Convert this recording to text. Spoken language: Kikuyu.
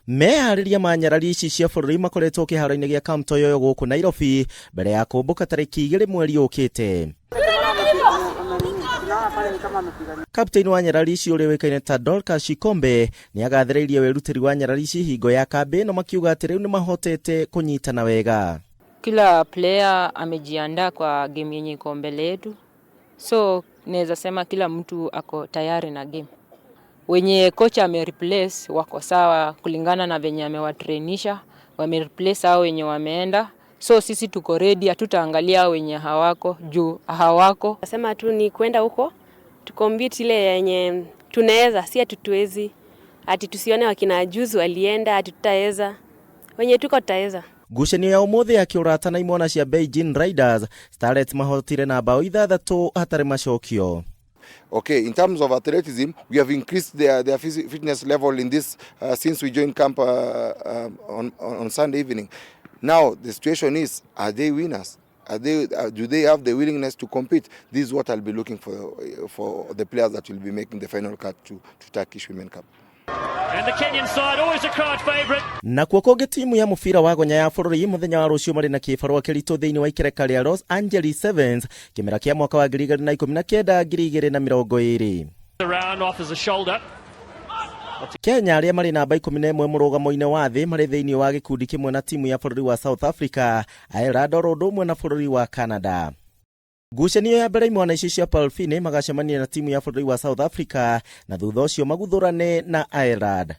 Meharĩria ma nyarari ici cia bũrũri makoretwo kĩharo-inĩ gĩa Camp Toyoyo gũkũ Nairobi mbere ya kũmbũka tarĩki 2 mweri ũkĩte. Kapteni wa nyarari ici ũrĩa ũĩkaine ta Dorcas Shikombe nĩ agathĩrĩirie wĩrutĩri wa nyarari ici hingo ya kambĩ ĩno makiuga atĩ rĩu nĩ mahotete kũnyitana wega. Kila player amejiandaa kwa game yenye iko mbele yetu, so naweza sema kila mtu ako tayari na game. Wenye kocha amereplace wako sawa kulingana na venye amewatrainisha, wamereplace hao wenye wameenda, so sisi tuko ready, hatutaangalia wenye hawako juu hawako. Nasema tu ni kwenda huko tucompete ile yenye tunaweza, si ati tuwezi, ati tusione wakina juzi walienda, ati tutaweza. Wenye tuko tutaweza. Ngucanio ya ũmũthĩ ya kĩũrata na imwana cia Beijing Riders, Starlets mahotire na bao 6 hatarĩ macokio. Okay, in terms of athleticism, we have increased their fitness level in this since we joined camp on Sunday evening. Now, the situation is, are they winners? Do they have the willingness to compete? This is what I'll be looking for the players that will be making the final cut to Turkish Women Cup. And the Kenyan side, always a crowd favourite. Nakuo kũngĩ timu ya mũbira wa gonya ya bũrũri mũthenya wa rũciũ marĩ na kĩbarũa kĩritũ thĩinĩ wa ikereka rĩa Los Angeles Sevens kĩmera kĩa mwaka wa 2019 2020. Around off as a shoulder. Kenya arĩa marĩ namba 11 mũrũgamo-inĩ wa thĩ marĩ thĩinĩ wa gĩkundi kĩmwe na timu ya bũrũri wa South Africa, Ireland oro ũndũ ũmwe na bũrũri wa Canada. Ngucanio ya mbere imwana icio cia Paul Finney magacemania na timu ya bũrũri wa South Africa na thutha ũcio maguthũrane na Ireland.